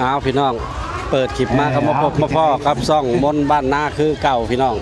ອ້າວ ພີ່ນ້ອງ ເປີດຄລິບມາກໍມາພົບມາພໍ້ກັບຊ່ອງມົນບ້ານນາຄືເກົ່າ ພີ່ນ້ອງ.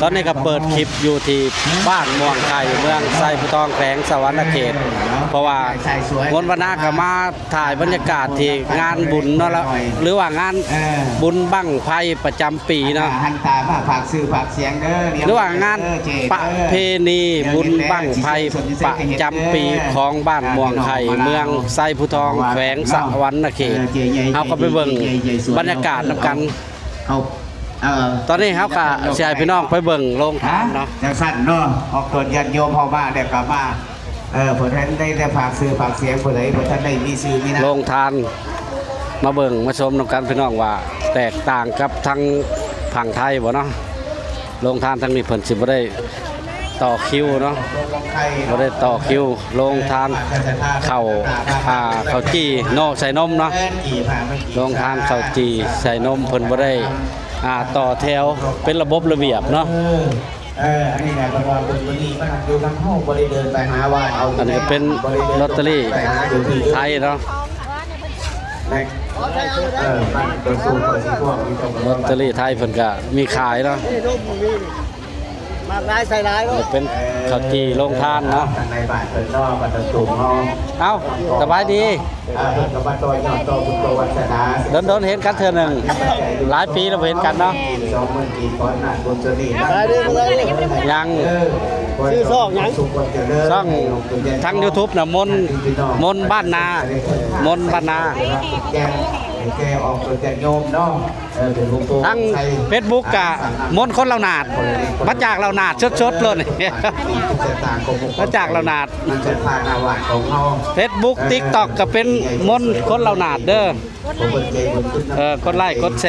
ຕອນນີ້ກໍເປີດຄລິບຢູ່ທີ່ບ້ານມ່ວງໄຂ່ ເມືອງໄຊພູທອງ ແຂວງສະຫວັນນະເຂດ ເພາະວ່າມົນບ້ານນາກໍມາຖ່າຍບັນຍາກາດທີ່ງານບຸນເນາະ ຫຼືວ່າງານບຸນບັ້ງໄຟປະຈຳປີເນາະ ຫຼືວ່າງານປະເພນີບຸນບັ້ງໄຟປະຈຳປີຂອງບ້ານມ່ວງໄຂ່ ເມືອງໄຊພູທອງ ແຂວງສະຫວັນນະເຂດ. ເຮົາກໍໄປເບິ່ງບັນຍາກາດນຳກັນ. ເຮົາ ເອີ ຕອນນີ້ເຮົາກໍຊິໃຫ້ພີ່ນ້ອງໄປເບິ່ງໂຮງທານເນາະ ຈັ່ງຊັ້ນເນາະ. ອອກຕົນຍາດໂຍມເຮົາມາແລ້ວກໍມາ ເອີ ເພິ່ນໄດ້ ໄດ້ຝາກຊື່ຝາກສຽງ ຜູ້ໃດບໍ່ທັນໄດ້ມີຊື່ມີນາມ ໂຮງທານ. ມາເບິ່ງມາຊົມນຳກັນ ພີ່ນ້ອງ ວ່າແຕກຕ່າງກັບທາງຝັ່ງໄທບໍ່ເນາະ. ໂຮງທານທາງນີ້ເພິ່ນຊິບໍ່ໄດ້ຕໍ່ຄິວເນາະ ບໍ່ໄດ້ຕໍ່ຄິວ. ໂຮງທານເຂົ້າ ອ່າ ເຂົ້າຈີ່ໂນໃສ່ນົມເນາະ ໂຮງທານເຂົ້າຈີ່ໃສ່ນົມ ເພິ່ນບໍ່ໄດ້ ອ່າ ຕໍ່ແຖວເປັນລະບົບລະບຽບເນາະ. ເອີ ອັນນີ້ແຫຼະ ເພິ່ນວ່າເພິ່ນ ມື້ນີ້ມານັ່ງຢູ່ນຳເຮົາ ບໍ່ໄດ້ເດີນໄປຫາວ່າເອົາ ອັນນີ້ກໍເປັນລອດເຕີຣີໄທເນາະ ແລະ ເອີ ມັນກໍສູ້ກັບຊິພວກນີ້ ລອດເຕີຣີໄທເພິ່ນກໍມີຂາຍເນາະ. ໝາກຫຼາຍໃສ່ຫຼາຍເນາະ ເປັນເຂົ້າຈີ່ໂຮງທານເນາະ. ເອົ້າ ສະບາຍດີ ດົນໆເຫັນກັນເທື່ອໜຶ່ງ ຫຼາຍປີແລ້ວບໍ່ເຫັນກັນເນາະ. ຍັງ ຊື່ຊ່ອງຫຍັງ? ຊ່ອງທາງຢູທູບນະ ມົນ ມົນບ້ານນາ ມົນບ້ານນາ. ທາງເຟສບຸກກະມົນຄົນເຫຼົ່າໜາດ ມາຈາກເຫຼົ່າໜາດສົດໆເລີຍ ມາຈາກເຫຼົ່າໜາດ. ເຟສບຸກ ຕິກຕັອກ ກະເປັນມົນຄົນເຫຼົ່າໜາດເດີ ເອີ ກົດໄລ້ກົດແຊ.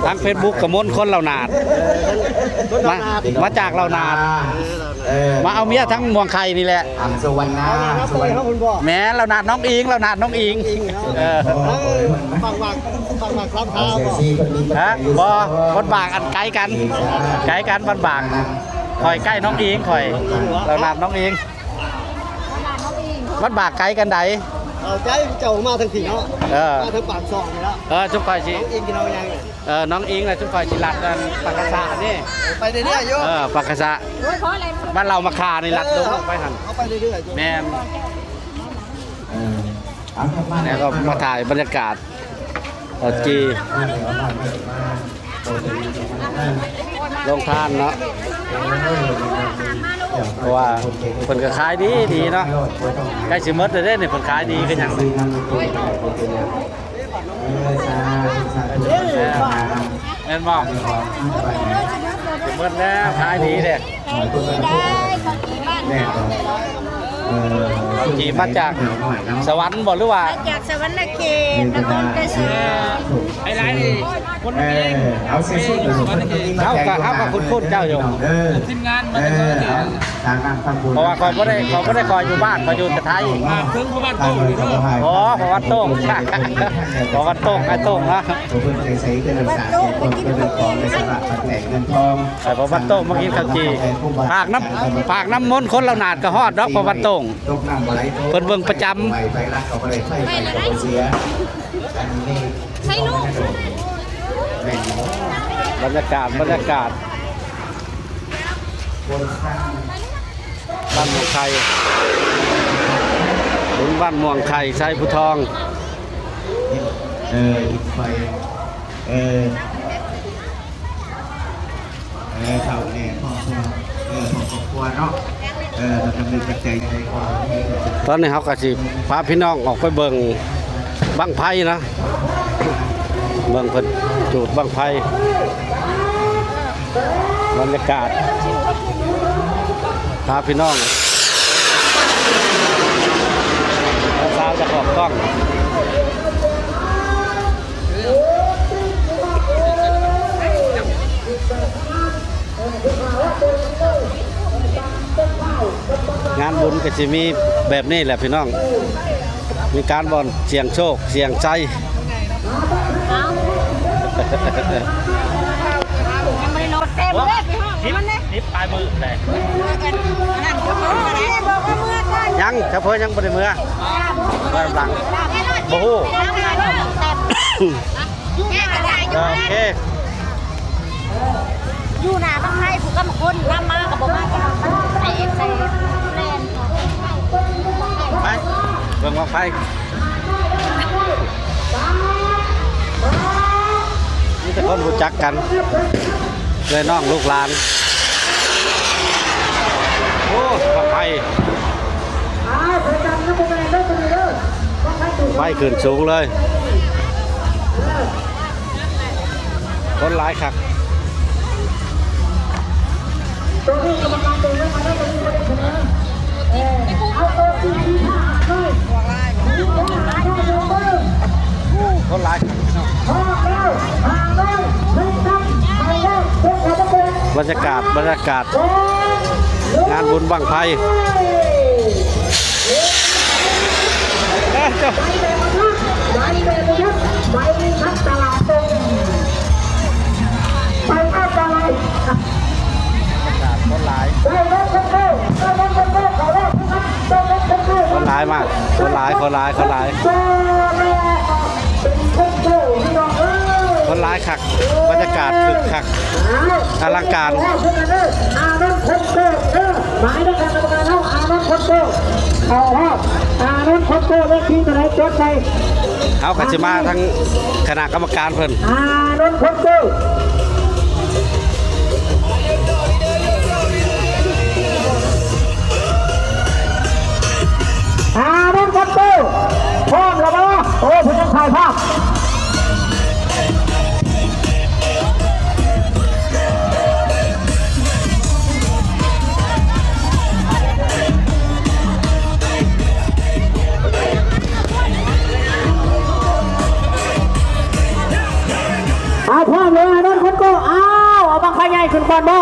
ທາງເຟສບຸກກະມົນຄົນເຫຼົ່າໜາດ ມາ ມາຈາກເຫຼົ່າໜາດ. ເອີ ມາເອົາເມຍທາງມ່ວງໄຂ່ນີ້ແຫຼະ ອັນສະຫວັນນາ ສະຫວັນນາ ແມ່ນ ເຫຼົ່າໜາດນ້ອງອີງ ເຫຼົ່າໜາດນ້ອງອີງ. ເອີ ປາກຫວາກ ປາກຫວາກລຳຂາວບໍ່? ຮະ ບໍ່ ວັດບາກອັນໃກ້ກັນ ໃກ້ກັນວັດບາກ. ຂ້ອຍໃກ້ນ້ອງອີງ ຂ້ອຍເຫຼົ່າໜາດນ້ອງອີງ. ວັດບາກໄກກັນໃດ? ເອົາໃຈເຈົ້າມາທາງພີ້ເນາະ ເອີ ມາທາງປາກຊ່ອງນີ້ລະ. ເອີ ຈຸມຂ້ອຍຊິ ນ້ອງອີງກິນເອົາຫຍັງ? ເອີ ນ້ອງອີງລະ ຈຸມຂ້ອຍຊິລັດອັນປາກກະສະນີ້ ໄປເລື້ອຍໆຢູ່. ເອີ ປາກກະສະ ບ້ານເຫຼົ່າມະຂານີ້ ລັດລົງໄປຫັ້ນ ເຮົາໄປເລື້ອຍໆຢູ່. ແມ່ນ ເອີ ແລ້ວກໍມາຖ່າຍບັນຍາກາດ ເອົາຈີ່ ໂຮງທານເນາະ ເພາະວ່າເພິ່ນກໍຂາຍດີດີເນາະ ໃກ້ຊິໝົດແລ້ວເດ້ນີ້ ເພິ່ນຂາຍດີຄືຫຍັງ. ເອີ ສາທຸ ສາທຸ ແມ່ນບໍ່? ຊິໝົດແລ້ວ ຂາຍດີເດ້. ເຂົ້າຈີ່ມາຈາກສະຫວັນບໍ່ ຫຼືວ່າ? ມາຈາກສະຫວັນນະເຂດ ນະຄອນໄກສອນ. ໄອ້ຫຼາຍນີ້ ຄົນ ເອີ ເຮົາກໍ ເຮົາກໍຄຸ້ນໆເຈົ້າຢູ່ ທີມງານມາແຕ່ເກີດນີ້. ເພາະວ່າຂ້ອຍບໍ່ໄດ້ ຂ້ອຍບໍ່ໄດ້ ຂ້ອຍຢູ່ບ້ານ ຂ້ອຍຢູ່ແຕ່ໄທ. ເຖິງພະວັນໂຕ້ນີ້ເດີ. ອໍ ພະວັນໂຕ້ ພະວັນໂຕ້ ໄອ້ໂຕ້ນະ. ໄປພະວັນໂຕ້ມາກິນເຂົ້າຈີ່ ຝາກນຳ ຝາກນຳມົນຄົນລາວໜາດກໍຮອດດອກ ພະວັນໂຕ້ ເພິ່ນເບິ່ງປະຈຳ. ໃສ່ລູກ ບັນຍາກາດ ບັນຍາກາດ ບ້ານມ່ວງໄຂ່ ບຸນບ້ານມ່ວງໄຂ່ ໄຊພູທອງ. ເອີ ເອີ ເອີ ເອີ ເຖົ້າແກ່ພໍ່ ເອີ ພໍ່ຄອບຄົວເນາະ ເອີ ມັນກໍມີປັດໄຈໃນຄວາມ. ຕອນນີ້ເຮົາກໍຊິພາພີ່ນ້ອງອອກໄປເບິ່ງບັ້ງໄຟເນາະ ເບິ່ງເພິ່ນຈູດບັ້ງໄຟ ບັນຍາກາດ ພາພີ່ນ້ອງ ສາວຈະອອກກ້ອງ. ງານບຸນກໍຊິມີແບບນີ້ແຫຼະພີ່ນ້ອງ ມີການບ່ອນສ່ຽງໂຊກສ່ຽງໄຊ. ເອົ້າ ຍັງບໍ່ໄດ້ນອນເຕັມເລີຍ ໄປຫ້ອງມັນເດ້ ສິບປາຍມື້ແຫຼະ ຍັງ ຊາວເພີຍັງບໍ່ໄດ້ເມືອ ເມືອນຳຫຼັງ. ບໍ່ຮູ້ ໂອເຄ ຢູ່ໜ້າບັ້ງໄຟ ຜູ້ກຳຄົນນຳມາກໍບໍ່ມາ ໃສ່ ໃສ່ແລ່ນ ໄປເບິ່ງບັ້ງໄຟ. ມີແຕ່ຄົນຮູ້ຈັກກັນ ເອື້ອຍນ້ອງລູກຫຼານ. ໂອ້ ບັ້ງໄຟ ໄຟຂຶ້ນສູງເລີຍ ຄົນຫຼາຍຄັກ. ຄົນຫຼາຍຄັກພີ່ນ້ອງ ບັນຍາກາດ ບັນຍາກາດ ງານບຸນບັ້ງໄຟ. ຄົນຫຼາຍມາກ ຄົນຫຼາຍ ຄົນຫຼາຍ ຄົນຫຼາຍ ຄົນຫຼາຍຄັກ. ບັນຍາກາດຄຶກຄັກ ອະລັງການ. ອານົນ ຄົນໂກ ເດີ ໝາຍເດີ ກຳມະການເຮົາ ອານົນ ຄົນໂກ ເຂົ້າຮອບ. ອານົນ ຄົນໂກ ເລກທີເທົ່າໃດ ຈົດໄວ້. ເຮົາກໍຊິມາທັງຄະນະກຳມະການເພິ່ນ ອານົນ ຄົນໂກ. ອານົນ ຄົນໂກ ພ້ອມແລ້ວບໍ່? ໂອ້ ເພິ່ນຍັງຖ່າຍພາບ. ເອົາ ພ້ອມແລ້ວ ອານົນ ຄົນໂກ. ອ້າວ ເອົາບັ້ງໄຟໃຫຍ່ຂຶ້ນກ່ອນບໍ່?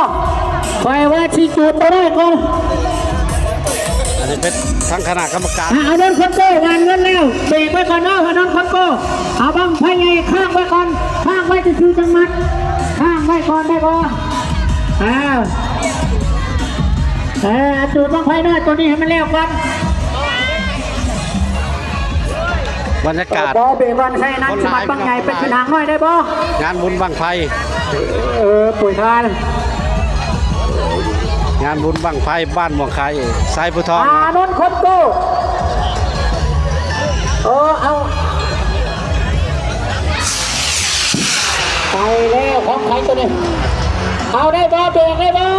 ຂ້ອຍວ່າຊິຈູດບໍ່ໄດ້ກ່ອນ. ອັນນີ້ເປັນທາງຄະນະກຳມະການ ອານົນ ຄົນໂກ ງານເງິນແລ້ວ ເບຣກໄວ້ກ່ອນເນາະ ອານົນ ຄົນໂກ. ເອົາບັ້ງໄຟໃຫຍ່ຄ້າງໄວ້ກ່ອນ ຄ້າງໄວ້ຊື່ໆ ຈັ່ງມັດ ຄ້າງໄວ້ກ່ອນໄດ້ບໍ່? ເອີ ເອີ ຈູດບັ້ງໄຟນ້ອຍໂຕນີ້ໃຫ້ມັນແລ້ວກ່ອນ. ບັນຍາກາດ ບໍ່ ເບຣກກ່ອນ ໃສ່ນັ້ນ ສະບັດບັ້ງໃຫຍ່ ເປັນຂຶ້ນຫາງນ້ອຍໄດ້ບໍ່? ງານບຸນບັ້ງໄຟ ເອີ ປຸ້ຍທານ ງານບຸນບັ້ງໄຟບ້ານມ່ວງໄຄ ໄຊພູທອງ. ອານົນ ຄົນໂກ ເອີ ເອົາ ໄປແລ້ວ ຂອງໃຜໂຕນີ້ ເອົາໄດ້ບໍ່? ເບຣກໄດ້ບໍ່?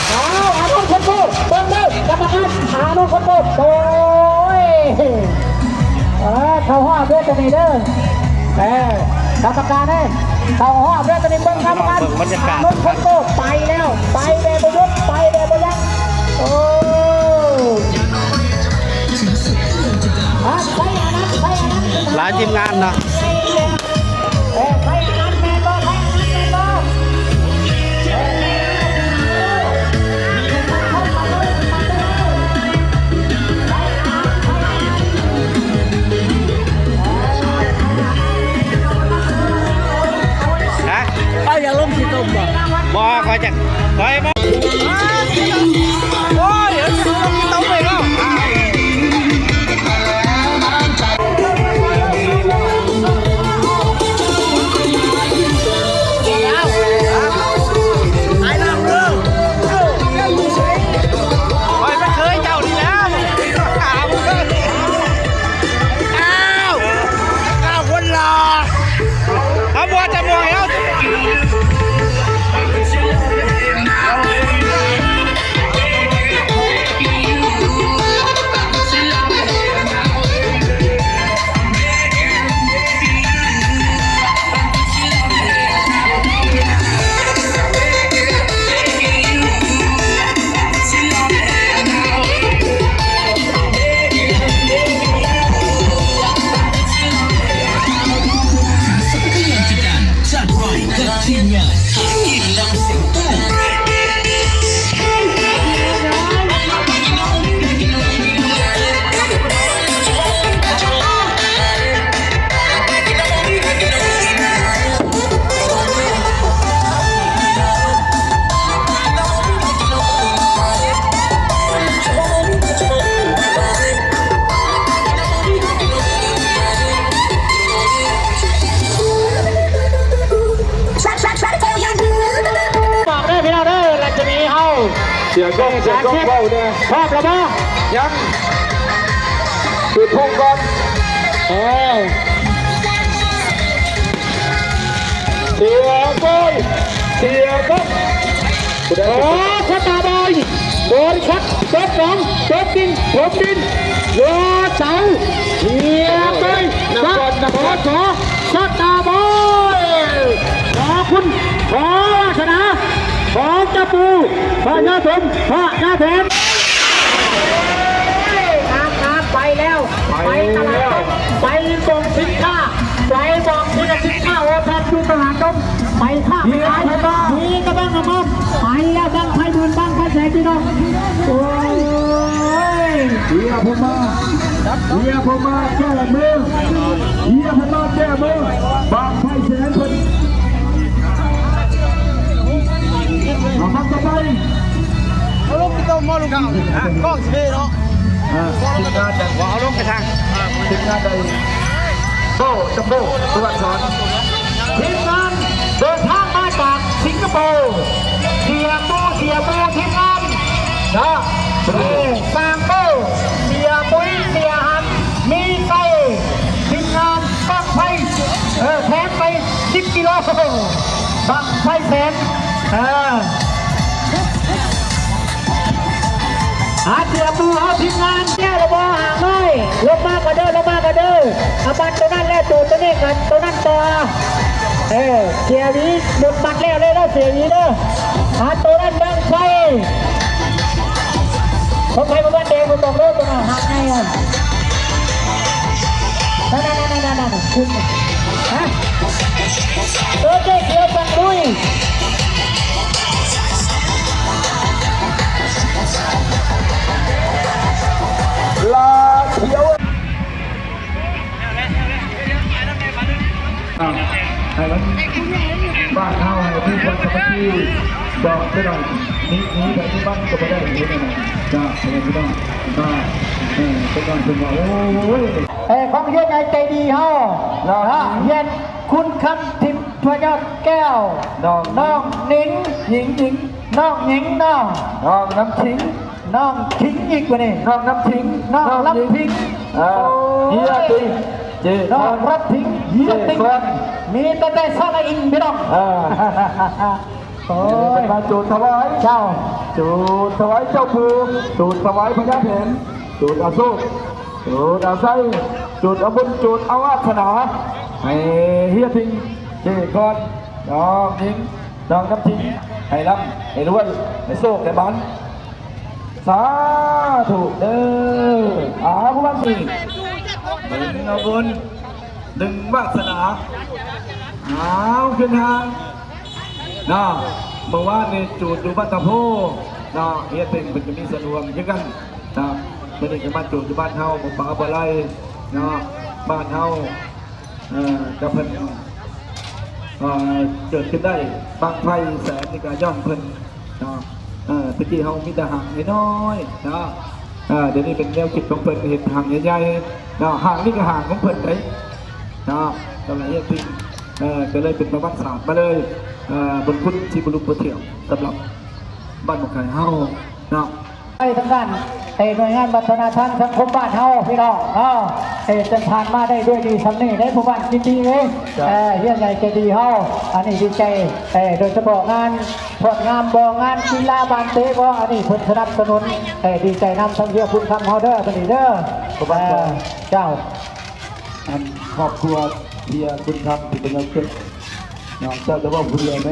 ເອົາ ອານົນ ຄົນໂກ ເບິ່ງເດີ ກຳມະການ ອານົນ ຄົນໂກ. ໂອ້ຍ ເອີ ເຂົ້າຮອບເດີໂຕນີ້ເດີ ເອີ ກຳມະການເອີຍ ເຂົ້າຮອບເດີໂຕນີ້. ເບິ່ງກຳມະການ ເບິ່ງບັນຍາກາດ ອານົນ ຄົນໂກ ໄປແລ້ວ ໄປແບບບໍ່ຢຸດ ໄປແບບບໍ່ຢັງ. ໂອ້ ອາ ໄປອັນນັ້ນ ໄປອັນນັ້ນ ຫຼາຍທີມງານເນາະ. ຮະ? ເຈົ້າຢາກລົງຂີ້ຕົມບໍ່? ບໍ່ ຂ້ອຍຈະ ຂ້ອຍບໍ່ ໂອ້ຍ ເອົາຂີ້ຕົມໄປເນາະ. ສຽກອງ ສຽກອງເວົ້າແດ່. ພ້ອມແລ້ວບໍ່? ຍັງ ຈຸດພຸ່ງກ່ອນ. ເອີ ສຽກອງ ສຽກອງ. ໂອ້ ສະຕາບອຍ ບໍລິສັດ ຕົບໜອງ ຕົບດິນ ຖົມດິນ ໂຍເສົາ ສຽກອງ ນະຄອນ ນະຄອນ ສະຕາບອຍ ຂໍຄຸນ ຂໍວາສະໜາ ຂອງເຈົ້າປູ່ພະຍາສົມ ພະຍາແຜນ. ເອີຍ ງາມໆ ໄປແລ້ວ ໄປຕະຫຼາດ ໄປແລ້ວ ໄປບ່ອນສິນຄ້າ ໄປບ່ອນຂາຍສິນຄ້າໂອທັອບຢູ່ຕະຫຼາດດົງ ໄປຄ້າໄປຂາຍ ມີກະບັງກະບັງ ໄປແລ້ວ ບັ້ງໄຟໝື່ນ ບັ້ງໄຟແສນ ພີ່ນ້ອງ. ໂອ້ຍ ເຮຍພູມາ ເຮຍພູມາແກ້ມື ເຮຍພູມາແກ້ມື ບັ້ງໄຟແສນເພິ່ນ. ເອົາ ບັ້ງຕໍ່ໄປ ເອົາລົງໄປຕໍ່ໝໍລຸງເຖົ້າ ກ້ອງຊິເດເນາະ. ເອີ ທີມງານໃດ ວ່າເອົາລົງໄປທາງ ທີມງານໃດ ໂບ້ ຈຳໂບ້ ສຸວັນສອນ. ທີມງານເດີນທາງມາຈາກສິງກະໂປ ເສຍຕູ້ ເສຍປູ ທີມງານ ນະ ເອີ ສາມໂປ້ ເສຍປຸ້ຍ ເສຍຫັນ ມີໄຊ ທີມງານບັ້ງໄຟ ເອີ ແຖມໄປສິບກິໂລ ບັ້ງໄຟແສນ ເອີ ຫາເສຍປູເຮົາທີມງານ. ແລ້ວລະບໍ່ ຫາງນ້ອຍ ລົງມາກ່ອນເດີ ລົງມາກ່ອນເດີ ອາ ບັດໂຕນັ້ນແລ້ວ ໂຕ ໂຕນີ້ກັນ ໂຕນັ້ນຕໍ່ ເອີ ເສຍຫວີ ໝົດບັດແລ້ວເລີຍເດີ ເສຍຫວີເດີ ຫາໂຕນັ້ນບັ້ງໄຟ ຂອງໃຜບໍ່ ບັດແດງບໍ່ ບອກເດີ ໂຕນັ້ນຫາກໃຫຍ່ ນັ້ນໆໆໆໆ ຂຶ້ນ ຮະ ໂຕເຈ້ຂຽວ ບັກລຸຍ ລາຂຽວ ອ່າ ໃຫ້ມັນບ້ານເຮົາໃຫ້ມີຄວາມສາມັກຄີດອກ ພີ່ນ້ອງ ໜີ ໜີໄປທີ່ບ້ານກໍບໍ່ໄດ້ ເຫັນນະ ຈ້າ ພໍ່ແມ່ພີ່ນ້ອງ ອ່າ ເອີ ເປັນການເປັນວ່າ ໂອ້ຍ ເອີ ຂອງເຮືອນໃຫຍ່ໃຈດີເຮົາ ນ້ອງ ເຮືອນຄຸນຄຳ ທິບພະຍອດແກ້ວ ນ້ອງ ນ້ອງໜິງ ຫຍິງ ຫຍິງ ນ້ອງຫຍິງເນາະ ນ້ອງນ້ຳຂິງ ນ້ອງຂິງອີກບາດນີ້ ນ້ອງນ້ຳຂິງ ນ້ອງ ນ້ອງ ລຳຜິງ ເອີ ໂອ້ຍ ເຮຍຕິງ ເຈ້ ນ້ອງ ຄອນ ລຳຜິງ ເຮຍຕິງ ເຈ້ ຄອນ ມີແຕ່ ແຕ່ສະລະອິງ ພີ່ນ້ອງ ເອີ ໂອ້ຍ ມາຈູດຖວາຍ ເຈົ້າ ຈູດຖວາຍເຈົ້າປູ່ ຈູດຖວາຍພະຍາແຜນ ຈູດອາໂສກ ຈູດອາໄສ ຈູດອາບຸນ ຈູດອາວາດສະໜາ ໃຫ້ເຮຍຕິງ ເຈ້ ຄອນ ນ້ອງໜິງ ນ້ອງນ້ຳທິງ ໃຫ້ລ່ຳ ໃຫ້ລວຍ ໃຫ້ໂຊກ ໃຫ້ໝານ ສາທຸເດີ ອາ ຜູ້ມັນຊິ ດຶງເອົາບຸນ ດຶງວາສະໜາ ເອົາ ຂຶ້ນທາງ ເນາະ ເມື່ອວານນີ້ຈູດຢູ່ບ້ານຕາໂພເນາະ ເຮຍຕິງເພິ່ນກໍມີສ່ວນຮ່ວມຄືກັນເນາະ ມື້ນີ້ກໍມາຈູດຢູ່ບ້ານເຮົາ ບໍ່ປາບໍ່ໄລເນາະ ບ້ານເຮົາ ເອີ ກໍເພິ່ນ ເອີ ເກີດຂຶ້ນໄດ້ ບັ້ງໄຟແສນນີ້ກໍຍ້ອນເພິ່ນເນາະ ເອີ ແຕ່ກີ້ເຮົາມີແຕ່ຫາງນ້ອຍໆເນາະ ເອີ ດຽວນີ້ເປັນແນວຄິດຂອງເພິ່ນ ເຮັດຫາງໃຫຍ່ໆເນາະ ຫາງນີ້ກໍຫາງຂອງເພິ່ນເດ້ເນາະ ກໍເລີຍເຮັດເປັນ ເອີ ກໍເລີຍເປັນປະຫວັດສາດມາເລີຍ ເອີ ບຸນຄຸນທີ່ບໍ່ລຸກບໍ່ເຊື່ອມ ສຳລັບບ້ານໝອກໄຂ່ເຮົາເນາະ. ໄປທາງດ້ານ ເອີ ໜ່ວຍງານວັດທະນະທຳສັງຄົມບ້ານເຮົາ ພີ່ນ້ອງເນາະ ເອີ ຈັ່ງຜ່ານມາໄດ້ດ້ວຍດີສ່ຳນີ້ເດ້ ຜູ້ບ້ານກິດດີເອີຍ ເອີ ເຮືອນໃຫຍ່ໃຈດີເຮົາ ອັນນີ້ດີໃຈ ເອີ ໂດຍສະເພາະງານໂຄດງາມບໍ່ ງານກິລາບານເຕະບໍ່ ອັນນີ້ເພິ່ນສະໜັບສະໜູນ ເອີ ດີໃຈນຳທັງເຮືອບຸນຄຳເຮົາເດີ ບັດນີ້ເດີ ເອີ ເຈົ້າ ອັນຄອບຄົວເຮືອບຸນຄຳທີ່ເປັນເຈົ້າເກີດເນາະ ເຈົ້າຈະເວົ້າຜູ້ດຽວແມ?